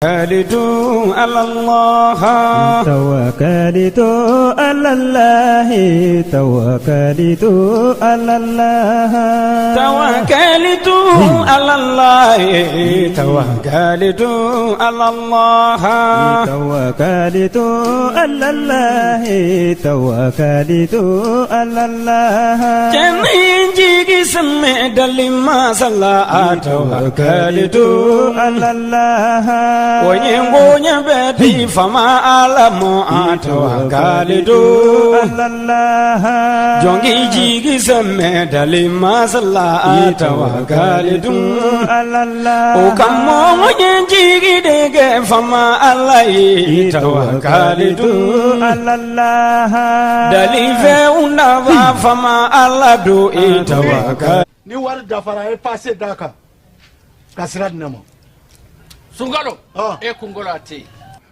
توكلت على الله. توكلت على الله، توكلت على الله. توكلت على الله، توكلت على الله. توكلت على الله، توكلت على الله. Jigi sɛmɛ dali masala, tawakalitu على الله. O ye bonya bɛ di fama ala mɔ, tawakalitu على الله. Jɔnki jigi sɛmɛ dali masala, tawakalitu على الله. O ka mɔgɔ ye jigi de kɛ fama ala ye, tawakalitu على الله. Dalifɛ nafa fama ala don i tawakali. Ni wari dafara, a ye passe d'a kan ka sira di ne ma. Sunkalo. E kunkolo a tɛ yen,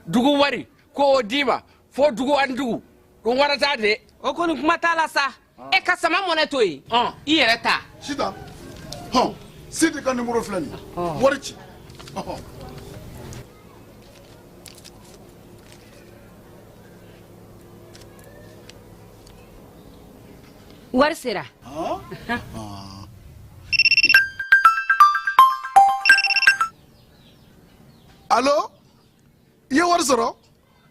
dugu wari ko o d'i ma fo dugu ani dugu ɗum warata de. O kɔni, kuma t'a la sa. E ka sama mɔnɛ to yen, i yɛrɛ ta. Sitan hɔn, Sidi ka nimoro filɛ nin ye, wari ci ɔhɔn. Wari sera. Alo, i ye wari sɔrɔ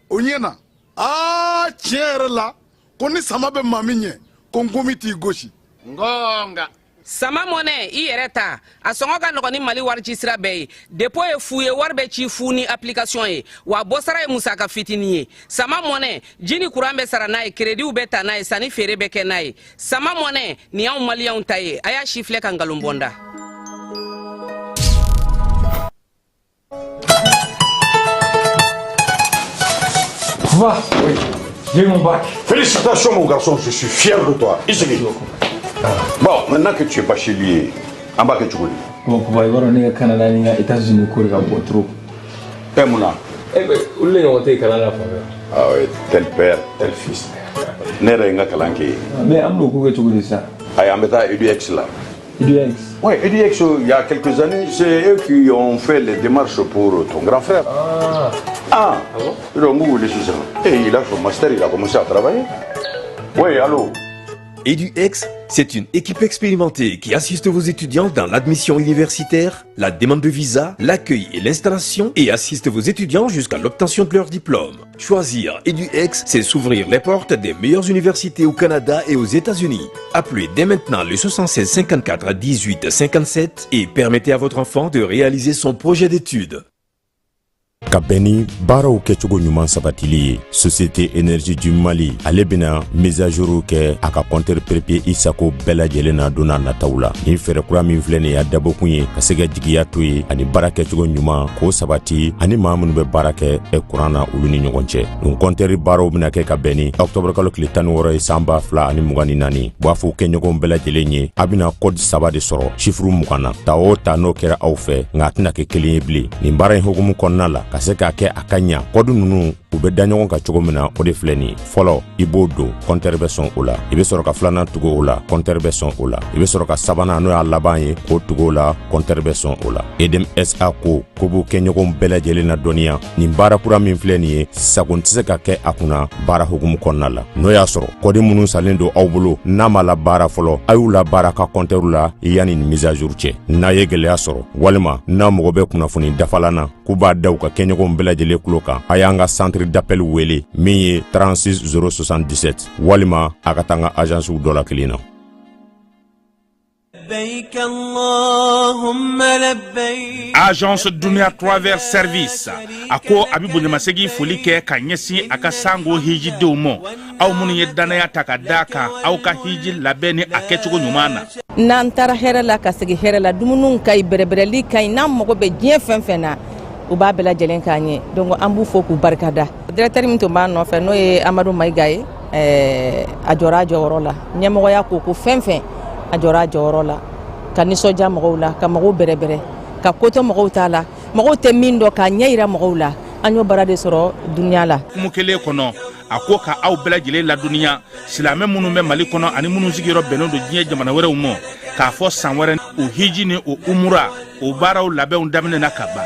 o ɲɛ na. Aa, tiɲɛ yɛrɛ la, ko ni sama bɛ maa min ɲɛ, ko nkomi t'i gosi. Ngonga. Sama mɔnɛ, i yɛrɛ ta, a sɔngɔ ka nɔgɔn ni Mali wari ci sira bɛɛ ye. Dépôt ye fu ye, wari bɛ ci fu ni application ye, wa bɔsara ye musaka fitinin ye. Sama mɔnɛ, ji ni kuran bɛ sara n'a ye, créditw bɛ ta n'a ye, sanni feere bɛ kɛ n'a ye. Sama mɔnɛ nin y'anw maliyɛnw ta ye. A y'a si filɛ ka nkalon bɔ n da. Va. Oui. J'ai eu mon bac. Félicitations, mon garçon, je suis fier de toi. Ici. Bon, maintenant que tu es bachelier, en bas que tu connais. Bon, papa, i b'a dɔn ne ka Canada ni n ka États-Unis ko de ka bon trop. Eh, Mouna. Eh ben, olu de ɲɔgɔn tɛ yen kalan na fan fɛ. Ah ouais, tel père, tel fils. Ne yɛrɛ ye n ka kalan kɛ yen. Mais an bɛn'o ko kɛ cogo di sisan? Ayi, an bɛ taa EDUX la. EDUX. Oui, EDUX, il y a quelques années, c'est eux qui ont fait les démarches pour ton grand frère. Ah. Ah, Ah bon. Donc, vous voulez ça. Et il a son master, il a commencé à travailler. Oui, allô. EduX, c'est une équipe expérimentée qui assiste vos étudiants dans l'admission universitaire, la demande de visa, l'accueil et l'installation et assiste vos étudiants jusqu'à l'obtention de leur diplôme. Choisir EduX, c'est s'ouvrir les portes des meilleures universités au Canada et aux États-Unis. Appelez dès maintenant le 76 54 18 57 et permettez à votre enfant de réaliser son projet d'études. Ka bɛn ni baaraw kɛcogo ɲuman sabatili ye, Société Énergie du Mali, ale bena mise à jour kɛ a ka compteur prépayé i sago bɛɛ lajɛlen na don n'a nataw la. Nin fɛɛrɛ kura min filɛ nin y'a dabɔkun ye ka se ka jigiya to ye ani baara kɛcogo ɲuman k'o sabati ani maa minnu bɛ baara kɛ ɛ kuran na, olu ni ɲɔgɔn cɛ. Nin compteur baaraw bena kɛ ka bɛn ni ɔktɔburu kalo tile 16 ye, san 2024. B'a fɔ kɛɲɔgɔnw bɛɛ lajɛlen ye, a bena code saba de sɔrɔ chiffre 20 na. Ta o ta, n'o kɛra aw fɛ, nka a tɛna kɛ kelen ye bilen. Nin baara in hukumu kɔnɔna la, ka se k'a kɛ a ka ɲa, code ninnu u bɛ da ɲɔgɔn kan cogo min na, o de filɛ nin ye. Fɔlɔ, i b'o don, compteur bɛ sɔn o la. I bɛ sɔrɔ ka filanan tugu o la, compteur bɛ sɔn o la. I bɛ sɔrɔ ka sabanan, n'o y'a laban ye, k'o tugu o la, compteur bɛ sɔn o la. Edem SA ko ko b'u kɛɲɔgɔnw bɛɛ lajɛlen na dɔnniya, nin baara kura min filɛ nin ye, sagon tɛ se ka kɛ a kunna baara hukumu kɔnɔna la. N'o y'a sɔrɔ code minnu salen don aw bolo n'a ma la baara fɔlɔ, a y'u la baara ka compteur la yanni nin mise à jour cɛ. N'a ye gɛlɛya sɔrɔ walima n'a mago bɛ kunnafoni dafalan na, k'u b'a da u ka kɛɲɔgɔnw bɛɛ lajɛlen tulo kan, a y'an ka centre d'appel wele min ye 36 077, walima a ka taa an ka agencew dɔ la kelen na. لبيك اللهم لبيك. Agence Dunia Travel Service, a ko a bɛ bonyamasegin foli kɛ ka ɲɛsin a ka sango hijidenw ma, aw minnu ye dannaya ta ka da kan aw ka hiji labɛn ni a kɛcogo ɲuman na. N'an taara hɛrɛ la, ka segin hɛrɛ la, dumuniw ka ɲi, bɛrɛbɛrɛli ka ɲi. N'an mago bɛ diɲɛ fɛn fɛn na, u b'a bɛɛ lajɛlen k'an ye. Donc an b'u fo k'u barikada. Directeur min tun b'an nɔfɛ, n'o ye Amadu Mayiga ye, a jɔra a jɔyɔrɔ la. Ɲɛmɔgɔya ko ko fɛn fɛn, a jɔra a jɔyɔrɔ la ka nisɔndiya mɔgɔw la, ka mɔgɔw bɛrɛbɛrɛ, ka kotɔ mɔgɔw t'a la, mɔgɔw tɛ min dɔn, k'a ɲɛ yira mɔgɔw la. An y'o baara de sɔrɔ duniya la. Kumu kelen kɔnɔ, a ko ka aw bɛɛ lajɛlen ladɔnniya, silamɛ minnu bɛ Mali kɔnɔ ani minnu sigiyɔrɔ bɛnnen don diɲɛ jamana wɛrɛw ma, k'a fɔ san wɛrɛ o hiji ni o umura o baaraw labɛnw daminɛna ka ban.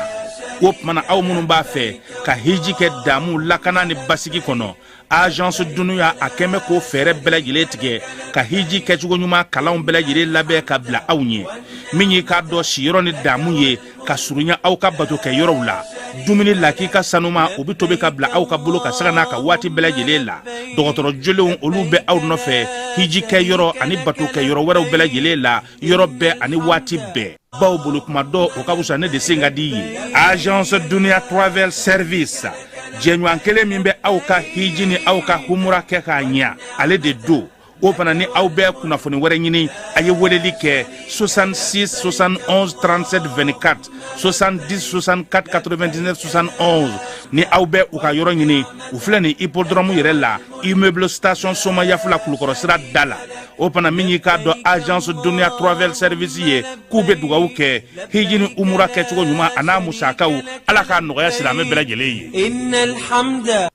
O tuma na, aw minnu b'a fɛ ka hiji kɛ damu, lakana ni basigi kɔnɔ, Agence Dunuya a kɛn bɛ k'o fɛɛrɛ bɛɛ lajɛlen tigɛ ka hiji kɛcogo ɲuman kalanw bɛɛ lajɛlen labɛn ka bila aw ɲɛ. Min y'i k'a dɔn siyɔrɔ ni damu ye ka surunya aw ka bato kɛ yɔrɔw la, dumuni lakika sanuma, o bɛ tobi ka bila aw ka bolo ka sanga n'a ka waati bɛɛ lajɛlen la. Dɔgɔtɔrɔ jolenw, olu bɛ aw nɔfɛ hiji kɛ yɔrɔ ani bato kɛ yɔrɔ wɛrɛw bɛɛ lajɛlen la, yɔrɔ bɛɛ ani waati bɛɛ. Baw bolo kuma dɔ, o ka fisa ne de sen ka di ye. Agence Dunia Travel Service, jɛɲɔgɔn kelen min bɛ aw ka hiji ni aw ka humura kɛ k'a ɲa, ale de don. O fana ni aw bɛ kunnafoni wɛrɛ ɲini, a ye weleli kɛ 66 71 37 24, 70 64 99 71. Ni aw bɛ u ka yɔrɔ ɲini, u filɛ nin hippodrome yɛrɛ la, immeuble station Somayafula, Kulukɔrɔ sira da la. O fana, min y'i k'a dɔn Agence Dunia Travel Service ye, k'u bɛ dugawu kɛ hiji ni umura kɛcogo ɲuman a n'a musakaw, Ala k'a nɔgɔya silamɛ bɛɛ lajɛlen ye.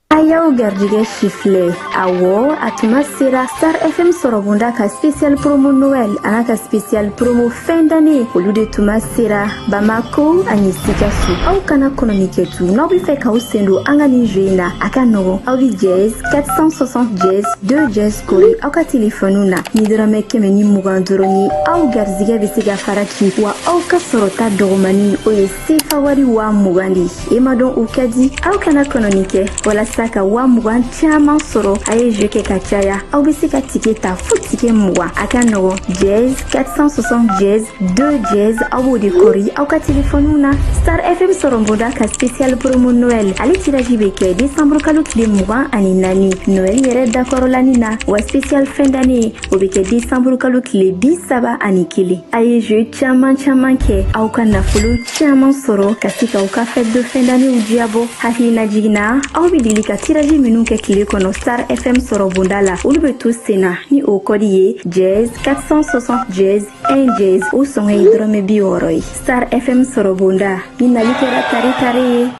A y'aw garijɛgɛ sifilɛ. Awɔ, a tuma sera. Star FM sɔrɔbonda ka spécial promo Noël an'a ka spécial promo fin d'année, olu de tuma sera Bamako ani Sikaso. Aw kana kɔnɔni kɛ tu. N'aw bɛ fɛ k'aw sen don an ka nin jeu in na, a ka nɔgɔn. Aw bɛ dièse 460 dièse 2 dièse kori aw ka telefɔniw na ni dɔrɔmɛ 120 dɔrɔn ye. Aw garizigɛ bɛ se ka fara ci wa aw ka sɔrɔta dɔgɔmani, o ye sefa wari 20 000 de ye. E ma dɔn, o ka di. Aw kana kɔnɔni kɛ. Walasa ka 20 000 caman sɔrɔ, a ye jeu kɛ ka caya. Aw bɛ se ka tike ta fo tike 20. A ka nɔgɔn, dièse 460 dièse 2 dièse, aw b'o de kɔri aw ka telefɔniw na. Star FM sɔrɔbonda ka spécial promo Noël, ale tirage bɛ kɛ décembre kalo tile 24, Noël yɛrɛ dakɔrɔlani na, wa spécial fin d'année, o bɛ kɛ décembre kalo tile 31. A ye jeu caman caman kɛ, aw ka nafolo caman sɔrɔ ka se k'aw ka fête de fin d'année diyabɔ. Hakilina jiginna, aw bɛ deli ka tirage minnu kɛ tile kɔnɔ Star FM sɔrɔbonda la, olu bɛ to sen na ni o kɔdi ye dièse 460 dièse 1 dièse. O sɔngɔ ye dɔrɔmɛ 60 ye. Star FM sɔrɔbonda ni nali kɛra tare tare ye.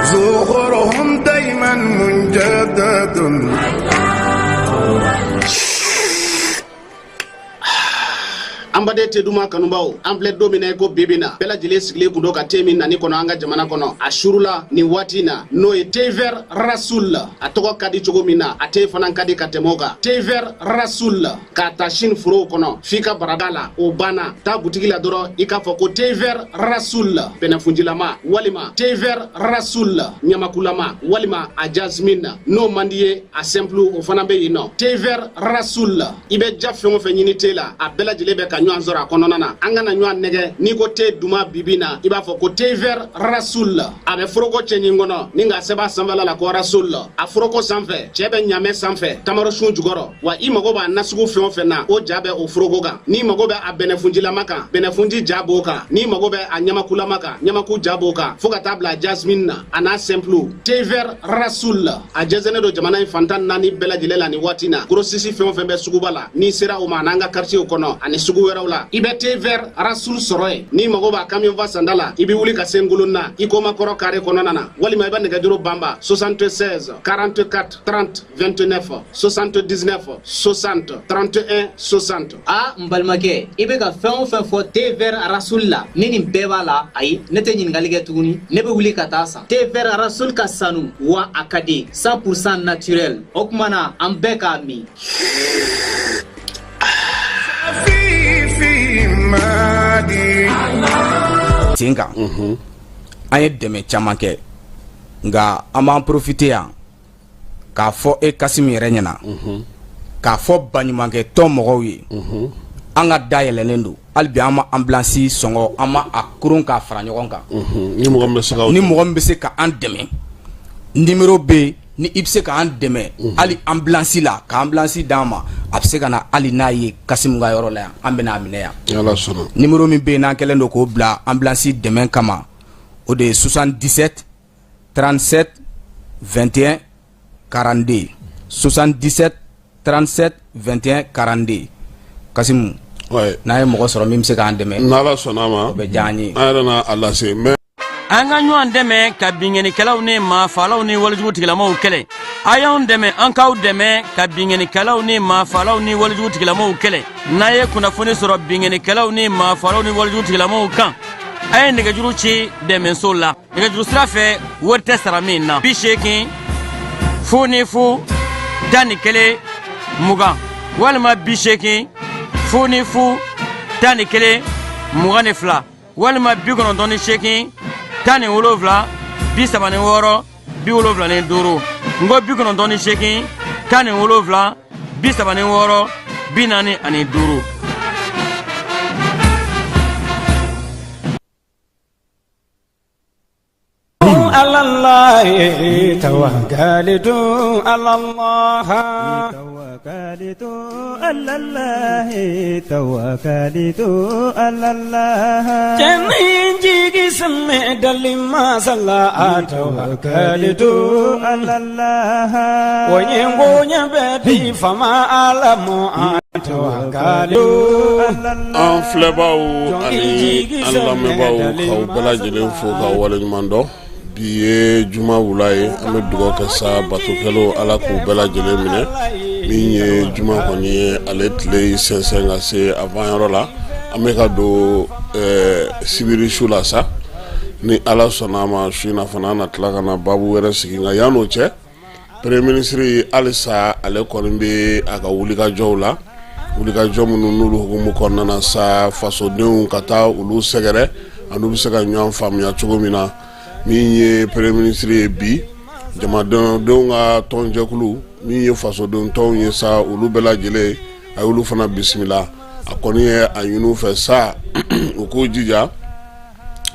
زخرهم دايما مجدد. An baden te duman kanubaw, an filɛ don min na i ko bibi na, bɛɛ lajɛlen sigilen kun don ka te min nani kɔnɔ an ka jamana kɔnɔ a surula nin waati na, n'o ye thé vert Rasoul. A tɔgɔ ka di cogo min na, a te fana ka di ka tɛmɛ o kan. Thé vert Rasoul, k'a ta sini forow kɔnɔ f'i ka barada la, o banna. Taa butigi la dɔrɔn, i k'a fɔ ko thé vert Rasoul bɛnɛfunjilama, walima thé vert Rasoul ɲamakulama, walima a jasmine. N'o man di ye, a simple, o fana bɛ yen nɔ. Thé vert Rasoul, i bɛ ja fɛn o fɛn ɲini te la, a bɛɛ lajɛlen bɛ ka ɲɔgɔn sɔrɔ a kɔnɔna na. An kana ɲɔgɔn nɛgɛ. N'i ko te duman bibi na, i b'a fɔ ko thé vert Rasoul. A bɛ foroko cɛɲin kɔnɔ ni k'a sɛbɛn a sanfɛla la ko Rasoul. A foroko sanfɛ, cɛ bɛ ɲamɛ sanfɛ, tamarosun jukɔrɔ. Wa i mago b'a nasugu fɛn o fɛn na, o ja bɛ o foroko kan. N'i mago bɛ a bɛnɛfunjilama kan, bɛnɛfunji ja b'o kan. N'i mago bɛ a ɲamakulama kan, ɲamaku ja b'o kan, fo ka taa bila jasmine na a n'a simple. Thé vert Rasoul, a jɛnsɛnnen don jamana in fantan naani bɛɛ lajɛlen la nin waati na. Grossiste fɛn o fɛn bɛ suguba la, n'i sera o ma, an'an ka quartier kɔnɔ ani sugu wɛrɛw la, i bɛ thé vert Rasoul sɔrɔ yen. N'i mago b'a camion fa sanda la, i bɛ wuli ka se Ngolonna i komakɔrɔ carré kɔnɔna na, walima i bɛ nɛgɛjuru banba 76 44 30 29, 79 60 31 60. A n balimakɛ, i bɛ ka fɛn o fɛn fɔ thé vert Rasoul la, ni nin bɛɛ b'a la, ayi, ne tɛ ɲininkali kɛ tuguni, ne bɛ wuli ka taa san. Thé vert Rasoul ka sanu wa a ka di, 100% naturel. O tuma na, an bɛɛ k'a min. في مادي Sen kan, an ye dɛmɛ caman kɛ, nka an b'an profiter yan k'a fɔ e Kassim yɛrɛ ɲɛna, k'a fɔ baɲumankɛ tɔn mɔgɔw ye, an ka da yɛlɛlen don hali bi. An ma ambulance sɔngɔ, an ma a koron k'a fara ɲɔgɔn kan. Ni mɔgɔ min bɛ se ka Ni mɔgɔ min bɛ se ka an dɛmɛ, numéro bɛ yen. Ni i bɛ se k'an dɛmɛ hali ambulance la, ka ambulance d'an ma, a bɛ se ka na hali n'a ye Kassim ka yɔrɔ la yan, an bɛna a minɛ yan. Ni Ala sɔnna. Numéro min bɛ yen n'an kɛlen don k'o bila ambulance dɛmɛ kama, o de ye 77 37 21 42, 77 37 21 42. Kassim, n'a ye mɔgɔ sɔrɔ min bɛ se k'an dɛmɛ, N'Ala sɔnna a ma, o bɛ diya an ye. An yɛrɛ n'a a lase mais An ka ɲɔgɔn dɛmɛ ka binkannikɛlaw ni maafaalaw ni walejugu tigilamaw kɛlɛ. A y'anw dɛmɛ an k'aw dɛmɛ ka binkannikɛlaw ni maafalaw ni walejugu tigilamɔgɔw kɛlɛ. N'a ye kunnafoni sɔrɔ binkannikɛlaw ni maafalaw ni walejugu tigilamɔgɔw kan, a ye nɛgɛjuru ci dɛmɛso la nɛgɛjuru sira fɛ, wari tɛ sara min na: 80 0 0 11 20 walima 80 0 0 11 22 walima 98 17 36 75. N ko 98 17 36 45. Allah tawakalitu ala Allah. Tawakalitu ala Allah, tawakalitu ala Allah. Cɛni jigi sɛmɛ dali masala tawakalitu ala Allah. O ye ŋoɲɛ bɛ di fama ala mɔ tawakalitu. An filɛbaw ani an lamɛnbaaw, k'aw bɛɛ lajɛlen fo k'aw waleɲuman dɔn. Bi ye juma wula ye. An bɛ dugawu kɛ sa, batokɛlaw, Ala k'u bɛɛ lajɛlen minɛ. Min ye juma kɔni ye, ale tile y'i sɛnsɛn ka se a banyɔrɔ la. An bɛ ka don sibiri su la sa. Ni Ala sɔnna a ma, su in na fana, an na tila ka na baabu wɛrɛ sigi. Nka yan'o cɛ, premier ministre halisa ale kɔni bɛ a ka wulikajɔw la, wulikajɔ minnu n'olu hukumu kɔnɔna na sa, fasodenw ka taa olu sɛgɛrɛ ani u bɛ se ka ɲɔgɔn faamuya cogo min na. Min ye premier ministre ye bi, jamanadenw ka tɔnjɛkulu min ye fasoden tɔnw ye sa, olu bɛɛ lajɛlen, a y'olu fana bisimila. A kɔni ye a ɲini u fɛ sa, u k'u jija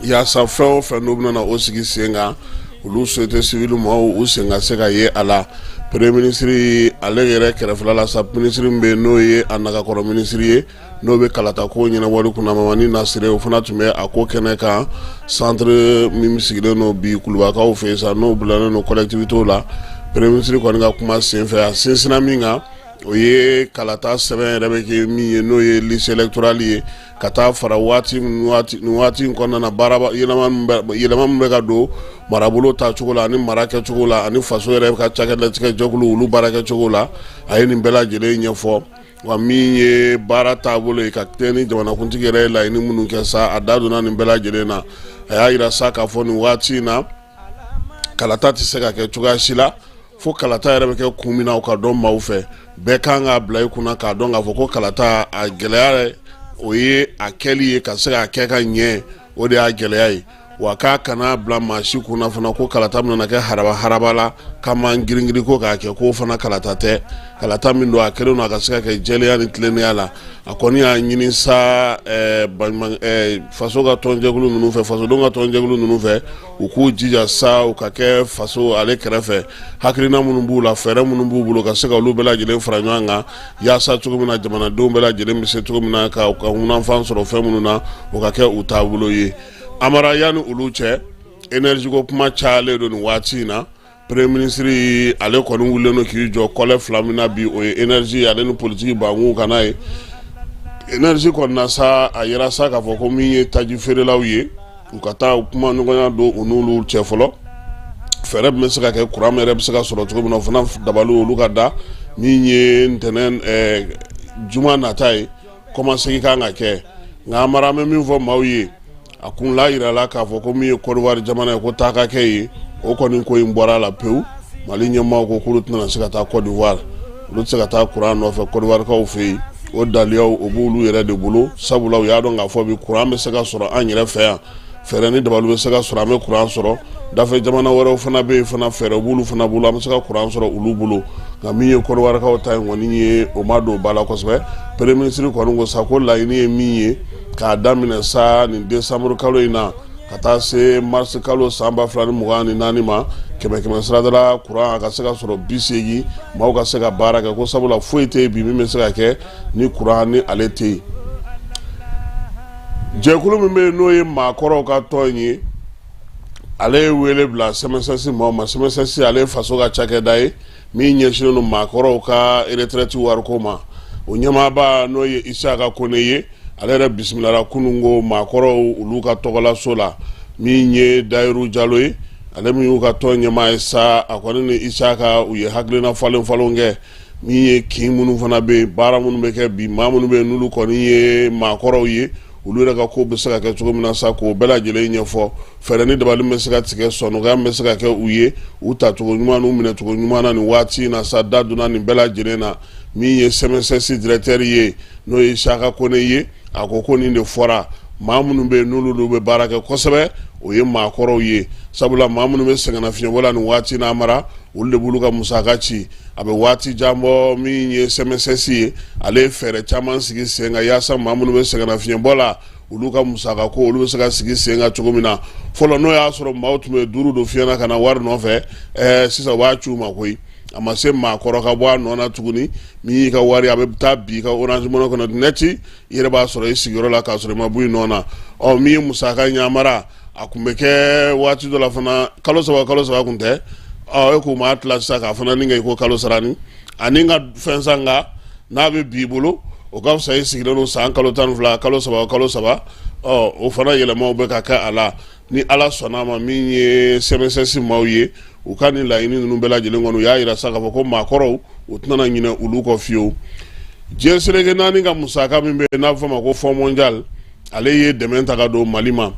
yaasa fɛn o fɛn n'u bɛna o sigi sen kan, olu société civile maaw u sen ka se ka ye a la. Premier ministre ale yɛrɛ kɛrɛfɛla la sa, minisiri min bɛ yen n'o ye a nagakɔrɔ minisiri ye, n'o bɛ kalata ko ɲɛnabɔli kunna, Mamani Nasire, o fana tun bɛ a ko kɛnɛ kan. Centre min sigilen don bi Kulubakaw fɛ yen sa, n'o bilalen don collectivités la, premier ministre kɔni ka kuma senfɛ, a sinsinna min kan, o ye kalata sɛbɛn yɛrɛ bɛ kɛ min ye, n'o ye liste électorale ye, ka taa fara waati nin waati in kɔnɔna na, baara yɛlɛma min bɛ ka don marabolo taacogo la ani mara kɛcogo la ani faso yɛrɛ ka cakɛlatigɛ jɛkulu olu baara kɛcogo la. A ye nin bɛɛ lajɛlen ɲɛfɔ. Wa min ye baara taabolo ye ka kɛɲɛ ni jamanakuntigi yɛrɛ ye laɲini minnu kɛ sa, a da donna nin bɛɛ lajɛlen na. A y'a jira sa k'a fɔ nin waati in na, kalata tɛ se ka kɛ cogoya si la fo kalata yɛrɛ bɛ kɛ kun min na, o ka dɔn maaw fɛ. Bɛɛ kan k'a bila i kunna k'a dɔn k'a fɔ ko kalata, a gɛlɛya o ye a kɛli ye ka se k'a kɛ ka ɲɛ, o de y'a gɛlɛya ye. Wa k'a kana bila maa si kunna fana ko kalata bɛna kɛ haraba haraba la k'an b'an giringirin ko k'a kɛ, k'o fana kalata tɛ. Kalata min don, a kɛlen don a ka se ka kɛ jɛlenya ni tilennenya la. A kɔni y'a ɲini sa faso ka tɔnjɛkulu ninnu fɛ, fasodenw ka tɔnjɛkulu ninnu fɛ, u k'u jija sa, u ka kɛ faso ale kɛrɛfɛ. Hakilina minnu b'u la, fɛɛrɛ minnu b'u bolo, ka se ka olu bɛɛ lajɛlen fara ɲɔgɔn kan yaasa cogo min na jamanadenw bɛɛ lajɛlen bɛ se cogo min na ka u ka hunafan sɔrɔ fɛn minnu na, o ka kɛ u taabolo ye. Amara, yanni olu cɛ, énergie ko kuma cayalen don nin waati in na. Premier ministre ale kɔni wulilen don k'i jɔ kɔlɛ fila min na bi, o ye énergie ale ni politiki bangun kana ye. Énergie kɔni na sa, a yira sa k'a fɔ ko min ye taji feerelaw ye, u ka taa kuma ɲɔgɔnya don u n'olu cɛ fɔlɔ, fɛɛrɛ bɛ se ka kɛ kuran yɛrɛ bɛ se ka sɔrɔ cogo min na, o fana dabali olu ka da. Min ye ntɛnɛn juma nata ye, kɔmasegin kan ka kɛ. Nka Amara, an bɛ min fɔ maaw ye, a kun la yirala k'a fɔ ko min ye Kɔdiwari jamana ye, ko taa ka kɛ yen, o kɔni ko in bɔra a la pewu. Mali ɲɛmaaw ko k'olu tɛna se ka taa Kɔdiwari, olu tɛ se ka taa kuran nɔfɛ Kɔdiwarikaw fɛ yen. O daliyaw o b'olu yɛrɛ de bolo, sabula u y'a dɔn k'a fɔ bi kuran bɛ se ka sɔrɔ an yɛrɛ fɛ yan, fɛɛrɛ ni dabali bɛ se ka sɔrɔ, an bɛ kuran sɔrɔ. Dafɛ jamana wɛrɛw fana bɛ yen fana, fɛɛrɛ b'olu fana bolo, an bɛ se ka kuran sɔrɔ olu bolo. Nka min ye Kɔdiwarikaw ta in kɔni ye, o ma don ba la kosɛbɛ. Premier ministre kɔni ko sa ko laɲini ye min ye, k'a daminɛ sa nin décembre kalo in na ka taa se mars kalo san 2024 ma, kɛmɛ kɛmɛ sarada la, kuran a ka se ka sɔrɔ 80, maaw ka se ka baara kɛ, ko sabula foyi tɛ yen bi min bɛ se ka kɛ ni kuran ni ale tɛ yen. Jɛkulu min bɛ yen n'o ye maakɔrɔw ka tɔn ye, ale ye wele bila CMSS maaw ma. CMSS ale ye faso ka cakɛda ye min ɲɛsinnen don maakɔrɔw ka retraite wariko ma. O ɲɛmaaba n'o ye Isaka Kone ye, ale yɛrɛ bisimilara kunun ko maakɔrɔw olu ka tɔgɔlaso la. Min ye Dayiru Jalo ye, Ale min y'u ka tɔn ɲɛmaa ye sa, a kɔni ni Isaka u ye hakilina falen falen kɛ. Min ye kin minnu fana bɛ yen, baara minnu bɛ kɛ bi, maa minnu bɛ yen n'olu kɔni ye maakɔrɔw ye, olu yɛrɛ ka ko bɛ se ka kɛ cogo min na sa, k'o bɛɛ lajɛlen ɲɛfɔ. Fɛɛrɛ ni dabali bɛ se ka tigɛ, sɔnɔgɔya bɛ se ka kɛ u ye, u tacogo ɲuman n'u minɛcogo ɲuman na nin waati in na sa. Da donna nin bɛɛ lajɛlen na. Min ye CMSS directeur ye, n'o ye Isaka Kone ye, a ko ko nin de fɔra: maa minnu bɛ yen n'olu bɛ baara kɛ kosɛbɛ, o ye maakɔrɔw ye, sabula maa minnu bɛ sɛgɛnnafiɲɛbɔ la nin waati n'a mara, olu de b'olu ka musaka ci. A bɛ waati jan bɔ, min ye CMSS ye, ale ye fɛɛrɛ caman sigi sen kan yaasa maa minnu bɛ sɛgɛnnafiɲɛbɔ la, olu ka musaka ko olu bɛ se ka sigi sen kan cogo min na. Fɔlɔ, n'o y'a sɔrɔ maaw tun bɛ duuru don fiɲɛ na ka na wari nɔfɛ, sisan u b'a ci u ma koyi. A ma se maakɔrɔ ka bɔ a nɔ na tuguni. Min y'i ka wari, a bɛ taa bin i ka Orange Money kɔnɔ net, i yɛrɛ b'a sɔrɔ i sigiyɔrɔ la k'a sɔrɔ i ma bɔ i nɔ na. Ɔ, min ye musaka ɲamara, a tun bɛ kɛ waati dɔ la fana, kalo saba kalo saba tun tɛ. Ɔ, e k'u ma tila sisan k'a fana ni kɛ i ko kalo sara ni ani ka fɛn san, nka n'a bɛ b'i bolo, o ka fisa i sigilen don san kalo 12, kalo saba kalo saba. Ɔ, o fana yɛlɛmaw bɛ ka kɛ a la. Ni Ala sɔnna a ma, min ye CMSS maaw ye, u ka nin laɲini ninnu bɛɛ lajɛlen kɔnɔ, u y'a jira sa k'a fɔ ko maakɔrɔw, u tɛna ɲinɛ olu kɔ fiyewu. Diɲɛ seleke naani ka musaka min bɛ yen n'a bɛ fɔ a ma ko Fonds mondial, ale ye dɛmɛ ta ka don Mali ma.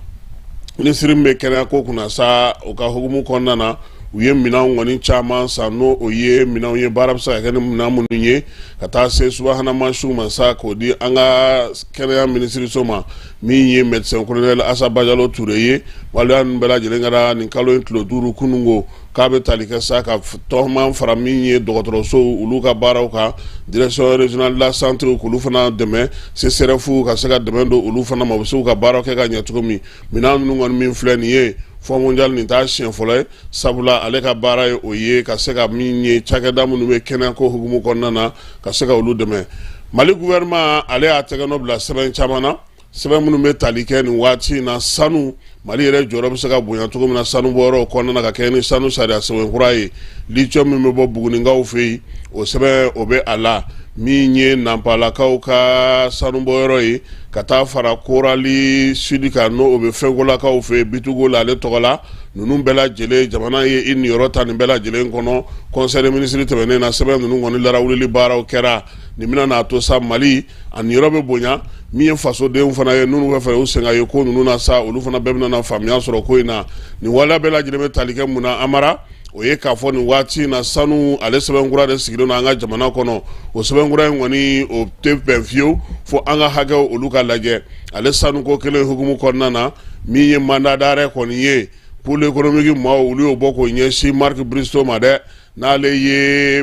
Minisiri min bɛ kɛnɛya ko kunna sa, o ka hukumu kɔnɔna na, u ye minɛnw kɔni caman san, n'o o ye minɛnw ye baara bɛ se ka kɛ ni minɛn minnu ye, ka taa se subahana mansinw ma sa, k'o di an ka kɛnɛya minisiriso ma. Min ye médecin colonel Asa Bajalo Ture ye, waleya ninnu bɛɛ lajɛlen kɛra nin kalo in tile 5 kununko, k'a bɛ tali kɛ sa ka tɔman fara min ye dɔgɔtɔrɔsow olu ka baaraw kan, direction régionale de la santé k'olu fana dɛmɛ, CSRéf ka se ka dɛmɛ don olu fana ma, u bɛ se k'u ka baaraw kɛ ka ɲɛ cogo min. Minɛn ninnu kɔni min filɛ nin ye, Fonds mondial, nin t'a siɲɛ fɔlɔ ye, sabula ale ka baara ye o ye ka se ka min ye cakɛda minnu bɛ kɛnɛyako hukumu kɔnɔna na, ka se ka olu dɛmɛ. Mali gouvernement, ale y'a tɛgɛnɔ bila sɛbɛn caman na, sɛbɛn minnu bɛ tali kɛ nin waati in na sanu, Mali yɛrɛ jɔyɔrɔ bɛ se ka bonya cogo min na sanu bɔyɔrɔw kɔnɔna na, ka kɛ ni sanu sariya sɛbɛn kura ye. Lithium min bɛ bɔ Buguninkaw fɛ yen, o sɛbɛn o bɛ a la. Min ye Nanpalakaw ka sanubɔyɔrɔ ye, ka taa fara Korali Sud kan, n'o o bɛ Fɛnkolakaw fɛ yen, Bitugo la, ale tɔgɔ la. Ninnu bɛɛ lajɛlen, jamana ye i niyɔrɔ ta nin bɛɛ lajɛlen kɔnɔ. Conseil des ministres tɛmɛnen na, sɛbɛn ninnu kɔni larawulili baaraw kɛra. Nin bɛna n'a to sa, Mali a niyɔrɔ bɛ bonya. Min ye fasodenw fana ye, minnu bɛ fɛ u sen ka ye ko ninnu na sa, olu fana bɛɛ bɛna na faamuya sɔrɔ ko in na. Nin waleya bɛɛ lajɛlen bɛ tali kɛ mun na, Amara? O ye k'a fɔ nin waati in na, sanu ale sɛbɛnkura de sigilen don an ka jamana kɔnɔ. O sɛbɛnkura in kɔni, o tɛ bɛn fiyewu fo an ka hakɛw olu ka lajɛ. Ale sanuko kelen hukumu kɔnɔna na, min ye mandat d'arrêt kɔni ye, pôle économique maaw, olu y'o bɔ k'o ɲɛsin Marc Bristow ma dɛ, n'ale ye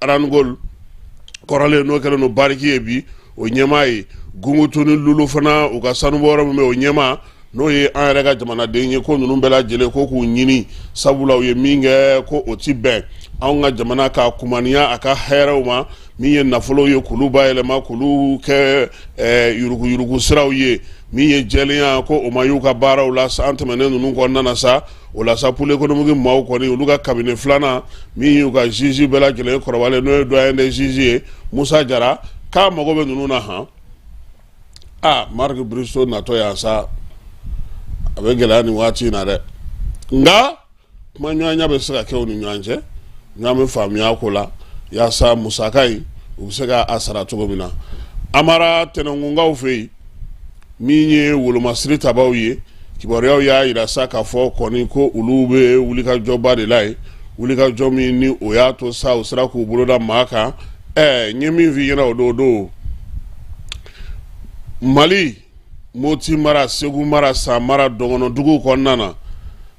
Randgold kɔrɔlen, n'o kɛlen don Barrick ye bi, o ɲɛmaa ye. Gungutu ni Lulu fana, u ka sanubɔyɔrɔ min bɛ, o ɲɛmaa, n'o ye an yɛrɛ ka jamanaden ye, ko ninnu bɛɛ lajɛlen ko k'u ɲini, sabula u ye min kɛ, ko o ti bɛn anw ka jamana ka kumaniya a ka hɛrɛw ma. Min ye nafolo ye, k'olu bayɛlɛma, k'olu kɛ yuruguyurugu siraw ye, min ye jɛlenya ko o ma y'u ka baaraw la san tɛmɛnen ninnu kɔnɔna na sa. O la sa, pôle économique maaw kɔni, olu ka cabinet filanan, min y'u ka juge bɛɛ lajɛlen kɔrɔbalen, n'o ye doyen des juges ye, Musa Jara, k'a mago bɛ ninnu na han. Aa, Marc Bristow natɔ yan sa, a bɛ gɛlɛya nin waati in na dɛ, nka kuma ɲɔgɔnya bɛ se ka kɛ u ni ɲɔgɔn cɛ, ɲɔgɔn bɛ faamuya ko la, yaasa musaka in u bɛ se ka a sara cogo min na. Amara, tɛnɛnkunkaw fɛ yen, min ye wolomasiri tabaw ye, kibaruyaw y'a jira sa k'a fɔ kɔni ko olu bɛ wulikajɔba de la yen, wulikajɔ min ni o y'a to sa u sera k'u bolo da maa kan. N ye min f'i ɲɛna o don, Mali Moti mara, Segu mara, San mara, dɔgɔnɔ duguw kɔnɔna na,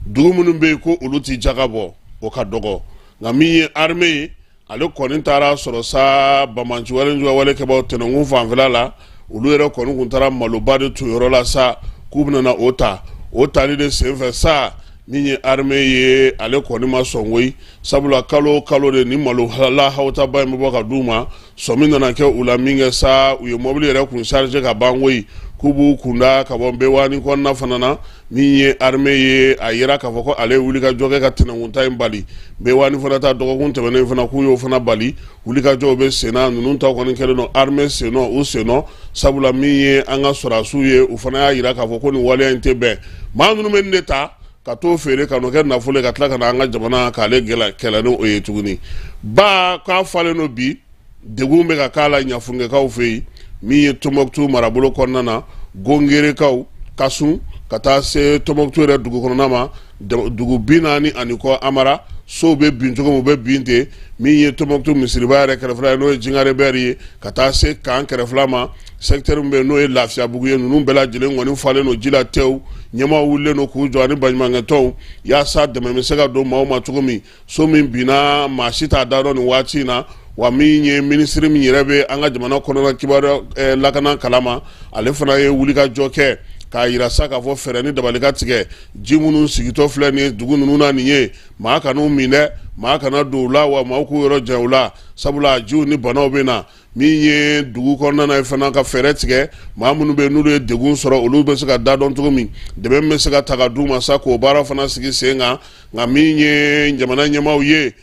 dugu minnu bɛ yen ko olu tɛ jaga bɔ, o ka dɔgɔ. Nka min ye armée ye, ale kɔni taara sɔrɔ sa banbaanci wale juguya wale kɛbaw tɛnɛnkun fanfɛla la. Olu yɛrɛ kɔni kun taara maloba de ton yɔrɔ la sa, k'u bɛna na o ta. O tali de senfɛ sa, min ye armée ye, ale kɔni ma sɔn koyi, sabula kalo o kalo de ni malo lahawutaba in bɛ bɔ ka d'u ma. Sɔmi nana kɛ u la min kɛ sa, u ye mobili yɛrɛ kun chargé ka ban koyi, k'u b'u kunda ka bɔ Bewani kɔnɔna fana na. Min ye armée ye, a yira k'a fɔ ko ale ye wulikajɔ kɛ ka tɛnɛnkunta in bali. Bewani fana ta, dɔgɔkun tɛmɛnen fana, k'u y'o fana bali. Wulikajɔw bɛ senna. Ninnu ta kɔni kɛlen don armée sennɔ, u sennɔ, sabula min ye an ka sɔrɔdasiw ye, u fana y'a yira k'a fɔ ko nin waleya in tɛ bɛn. Maa ninnu bɛ nin de ta. ka t'o feere ka n'o kɛ nafolo ye ka tila ka na an ka jamana k'ale kɛlɛ ni o ye tuguni. Ba k'a falen don bi, degun bɛ ka k'a la ɲafunkɛkaw fɛ yen, min ye Tɔnbɔkutu marabolo kɔnɔna na, Gongerekaw, Kasun, ka taa se Tɔnbɔkutu yɛrɛ dugu kɔnɔna ma, dugu 40 ani kɔ Amara, sow bɛ bin cogo min, u bɛ bin ten. Min ye Tɔnbɔkutu misiriba yɛrɛ kɛrɛfɛla ye, n'o ye Jingarebɛri ye, ka taa se kan kɛrɛfɛla ma, secteur min bɛ yen n'o ye Lafiyabugu ye, ninnu bɛɛ lajɛlen kɔni falen don ji la tewu. Ɲɛmaaw wulilen don k'u jɔ ani baɲumankɛtɔnw, yaasa dɛmɛ bɛ se ka don maaw ma cogo min. So min binna, maa si t'a da dɔn nin waati in na. Wa min ye minisiri min yɛrɛ bɛ an ka jamana kɔnɔna kibaruya lakana kalama, ale fana ye wulikajɔ kɛ k'a yira sa k'a fɔ fɛɛrɛ ni dabali ka tigɛ. Ji minnu sigitɔ filɛ nin ye dugu ninnu na nin ye, maa kan'u min dɛ, maa kana don u la, wa maaw k'u yɔrɔ janya u la, sabula jiw ni banaw bɛ na. Min ye dugu kɔnɔna na fana, ka fɛɛrɛ tigɛ maa minnu bɛ n'olu ye degun sɔrɔ, olu bɛ se ka da dɔn cogo min, dɛmɛ bɛ se ka ta ka d'u ma sa, k'o baara fana sigi sen kan. Nka min ye jamana ɲɛmaaw ye,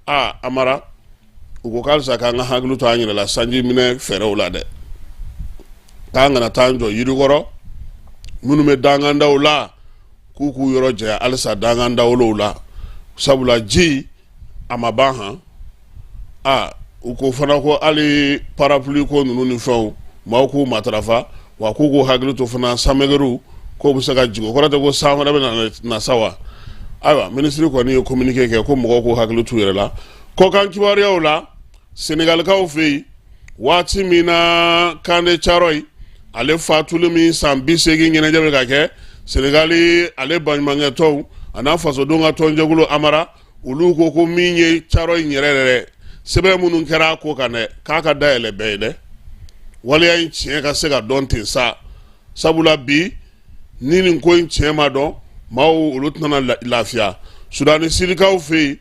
aa Amara, u ko k'alisa k'an ka hakili to an yɛrɛ la sanji minɛ fɛɛrɛw la dɛ, k'an kana taa an jɔ yirikɔrɔ. Minnu bɛ dangandaw la, k'u k'u yɔrɔ janya halisa dangandawolow la, sabula ji a ma ban han. Aa u ko fana ko hali parapluie ko ninnu ni fɛnw, maaw k'u matarafa, wa k'u k'u hakili to fana sanmɛgɛriw k'o bɛ se ka jigin. O kɔrɔ tɛ ko san fana bɛ na sa wa? Ayiwa, minisiri kɔni ye communiqué kɛ ko mɔgɔw k'u hakili t'u yɛrɛ la. Kɔkan kibaruyaw la, Senegalikaw fɛ yen, waati min na Camp de Thiaroye ale fatuli min san 80 ɲɛnajɛ bɛ ka kɛ Senegali, ale baɲumankɛtɔnw a n'a fasodenw ka tɔnjɛkulu Amara, olu ko ko min ye Thiaroye in yɛrɛ yɛrɛ sɛbɛn minnu kɛra a ko kan dɛ, k'a ka dayɛlɛ bɛɛ ye dɛ, waleya in tiɲɛ ka se ka dɔn ten sa, sabula bi ni nin ko in tiɲɛ ma dɔn, maaw olu tɛna lafiya. Sudani Sidikaw fɛ yen,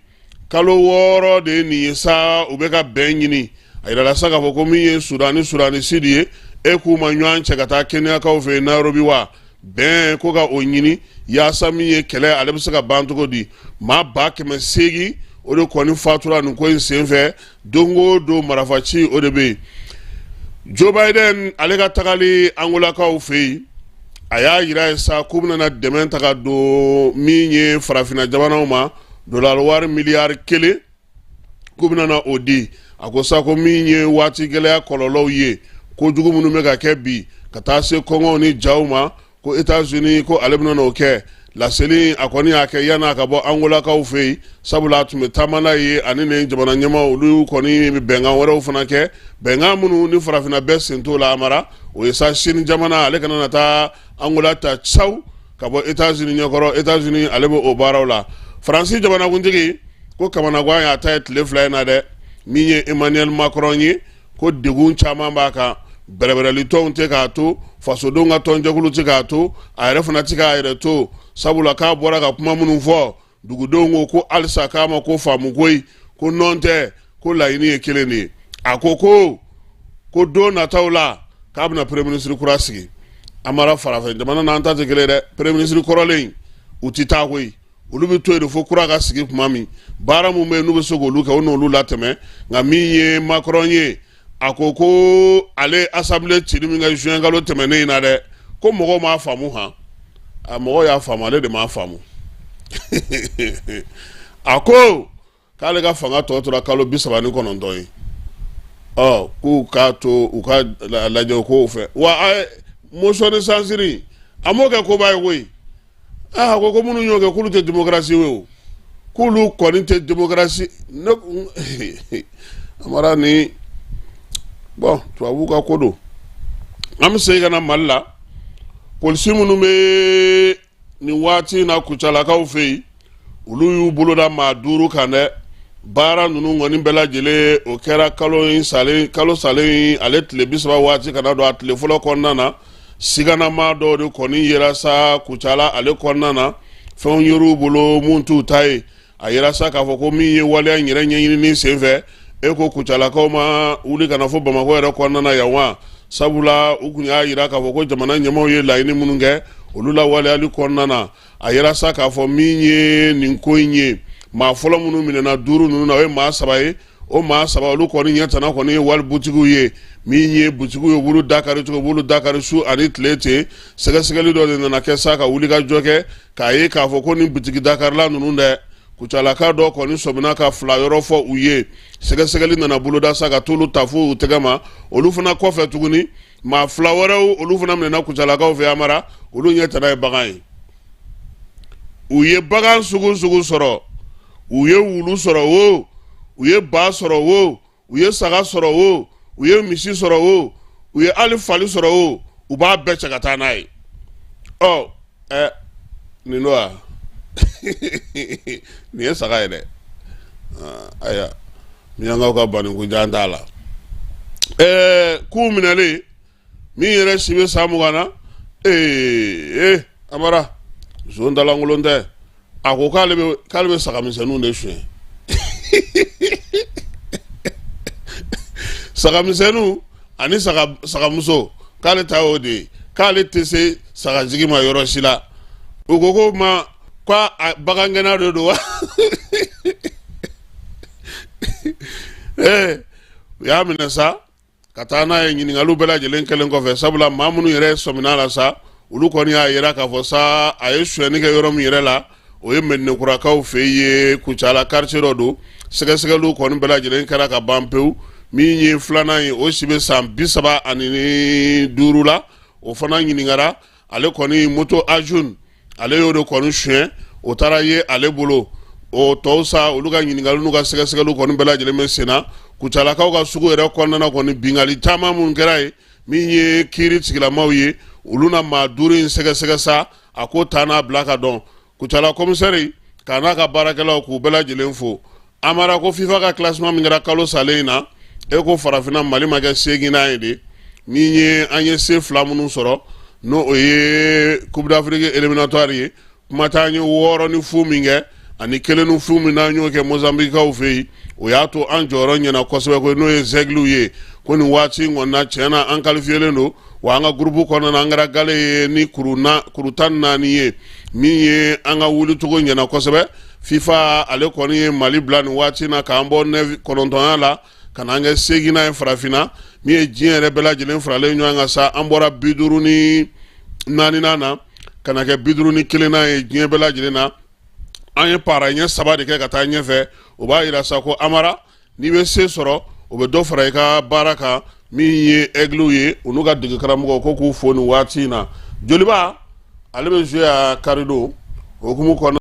kalo 6 de ye nin ye sa, u bɛ ka bɛn ɲini. A yirala sa k'a fɔ ko min ye Sudan ni Sudani Sidi ye, e k'u ma ɲɔgɔn cɛ ka taa Kenyakaw fɛ yen Nairobi, wa bɛn ko ka o ɲini yaasa min ye kɛlɛ ale bɛ se ka ban cogo di. Maa 800,000 o de kɔni fatura nin ko in senfɛ. Don o don marafaci o de bɛ yen. Joe Biden ale ka tagali Angolakaw fɛ yen, a y'a yira ye sa k'u bɛna dɛmɛ ta ka don min ye farafinna jamanaw ma, dolari wari miliyari 1, k'u bɛna o di. A ko sa ko min ye waati gɛlɛya kɔlɔlɔw ye, kojugu minnu bɛ ka kɛ bi ka taa se kɔngɔw ni jaw ma, ko États-Unis ko ale bɛna o kɛ. Laseli a kɔni y'a kɛ yan'a ka bɔ Angolakaw fɛ yen, sabula a tun bɛ taama n'a ye ani nin jamana ɲɛmaaw, olu kɔni bɛ bɛnkan wɛrɛw fana kɛ, bɛnkan minnu ni farafinna bɛɛ sen t'o la. Amara, o ye sa Chine jamana ale kana na taa Angola ta saw ka bɔ États-Unis ɲɛkɔrɔ. États-Unis ale bɛ o baaraw la. Faransi jamanakuntigi ko kamanagan y'a ta ye tile 2 in na dɛ, min ye Emmanuel Macron ye, ko degun caman b'a kan, bɛrɛbɛrɛli tɔnw tɛ k'a to, fasodenw ka tɔnjɛkulu tɛ k'a to, a yɛrɛ fana tɛ k'a yɛrɛ to, sabula k'a bɔra ka kuma minnu fɔ, dugudenw ko ko halisa k'a ma ko faamu koyi, ko nɔn tɛ, ko laɲini ye kelen de ye. A ko ko don nataw la k'a bɛna premier ministre kura sigi. Amara, farafin jamana n'an ta tɛ kelen dɛ. Premier ministre kɔrɔlen u tɛ taa koyi, olu bɛ to yen de fo kura ka sigi tuma min. Baara min bɛ yen n'u bɛ se k'olu kɛ, o n'olu latɛmɛ. Nka min ye Macron ye, a ko ko ale assemblée cili min kɛ juin kalo tɛmɛnen in na dɛ, ko mɔgɔw m'a faamu han. A mɔgɔw y'a faamu, ale de m'a faamu. A ko k'ale ka fanga tɔ tora kalo 39 ye. Ɔ k'u k'a to u ka lajɛ o kow fɛ. Wa a ye motion de censure, a m'o kɛ koba ye koyi. Aa, ko minnu y'o kɛ, k'olu tɛ démocratie ye o, k'olu kɔni tɛ démocratie. Ne Amara, ni bon, tubabuw ka ko don. An bɛ segin ka na Mali la. Polisi minnu bɛ nin waati in na Kucalakaw fɛ yen, olu y'u bolo da maa 5 kan dɛ. Baara ninnu kɔni bɛɛ lajɛlen, o kɛra kalo in salen, kalo salen ale tile 30 waati ka na don a tile fɔlɔ kɔnɔna na. Siganamaa dɔw de kɔni yera sa Kucala ale kɔnɔna na, fɛnw yer'u bolo mun t'u ta ye. A yera sa k'a fɔ ko min ye waleya in yɛrɛ ɲɛɲinini senfɛ, e ko Kucalakaw ma wuli ka na fo Bamakɔ yɛrɛ kɔnɔna na yan wa, sabula u kun y'a yira k'a fɔ ko jamana ɲɛmaaw ye laɲini minnu kɛ, olu lawaleyali kɔnɔna na. A yera sa k'a fɔ min ye nin ko in ye, maa fɔlɔ minnu minɛna duuru ninnu na, o ye maa saba ye. O maa saba olu kɔni ɲɛ tana kɔni ye wali butigiw ye, min ye butigiw ye, u b'olu dakari cogo, u b'olu dakari su ani tile ten. Sɛgɛsɛgɛli dɔ de nana kɛ sa ka wulikajɔ kɛ k'a ye k'a fɔ ko ni butigi dakarila ninnu dɛ, Kucalaka dɔ kɔni sɔmina ka fila yɔrɔ fɔ u ye. Sɛgɛsɛgɛli nana boloda sa ka t'olu ta fo u tɛgɛ ma. Olu fana kɔfɛ tuguni, maa fila wɛrɛw olu fana minɛna Kucalakaw fɛ Amara. Olu ɲɛ tana ye bagan ye. U ye bagan sugu sugu sɔrɔ, u ye wulu sɔrɔ wo, u ye ba sɔrɔ wo, u ye saga sɔrɔ wo, u ye misi sɔrɔ wo, u ye hali fali sɔrɔ wo, u b'a bɛɛ cɛ ka taa n'a ye. Ɔ ɛ, nin don wa? Nin ye saga ye dɛ. Ayiwa, miyankaw ka banikujan t'a la. Ɛɛ, k'u minɛlen, min yɛrɛ si bɛ san 20 na, ee Amara, zon dalankolon tɛ. A ko k'ale bɛ sagamisɛnninw de suɲɛ, sagamisɛnninw ani sagamuso, k'ale ta y'o de ye, k'ale tɛ se sagajigi ma yɔrɔ si la. U ko k'o ma ko bagangɛnna de don wa? Ee, u y'a minɛ sa ka taa n'a ye. Ɲininkaliw bɛɛ lajɛlen kɛlen kɔfɛ, sabula maa minnu yɛrɛ sɔmina la sa, olu kɔni y'a yira k'a fɔ sa a ye sonyɛni kɛ yɔrɔ min yɛrɛ la, o ye Mɛdinɛkurakaw fɛ yen, Kucala quartier dɔ don. Sɛgɛsɛgɛliw kɔni bɛɛ lajɛlen kɛra ka ban pewu. Min ye filanan ye, o si bɛ san 35 la, o fana ɲininkara. Ale kɔni moto Azun, ale y'o de kɔni suɲɛ, o taara ye ale bolo. O tɔw sa, olu ka ɲininkali n'u ka sɛgɛsɛgɛliw kɔni bɛɛ lajɛlen bɛ sen na. Kucalakaw ka sugu yɛrɛ kɔnɔna na kɔni, binkanni caman minnu kɛra yen, min ye kiiri tigilamaw ye, olu na maa duuru in sɛgɛsɛgɛ sa, a ko taa n'a bila ka dɔn. Kucala komisɛri k'a n'a ka baarakɛlaw k'u bɛɛ lajɛlen fo. Amara, ko FIFA ka classement min kɛra kalo salen in na, e ko farafinna, Mali ma kɛ seeginnan ye de. Min ye an ye se fila minnu sɔrɔ, n'o o ye Coupe d'Afrique éliminatoire ye, kuma t'an ye 6-0 min kɛ ani 1-0 min n'an y'o kɛ Mozambiquekaw fɛ yen, o y'a to an jɔyɔrɔ ɲɛna kosɛbɛ koyi, n'o ye Aigles ye. Ko nin waati in kɔni na, tiɲɛ na, an qualifiélen don wa. An ka groupe kɔnɔna na, an kɛra gale ye ni kuru 14 ye. Min ye an ka wulicogo ɲɛna kosɛbɛ, FIFA ale kɔni ye Mali bila nin waati na k'an bɔ kɔnɔntɔnya la ka n'an kɛ seeginnan ye farafinna. Min ye diɲɛ yɛrɛ bɛɛ lajɛlen faralen ɲɔgɔn kan sa, an bɔra 54nan na ka na kɛ 51nan ye diɲɛ bɛɛ lajɛlen na. An ye para ɲɛ saba de kɛ ka taa ɲɛfɛ. O b'a yira sa ko Amara, n'i bɛ se sɔrɔ, o bɛ dɔ fara i ka baara kan. Min ye Aigles ye, u n'u ka dege karamɔgɔ, ko k'u fo nin waati in na. Joliba ale bɛ jouer a karidon, o hukumu kɔnɔ.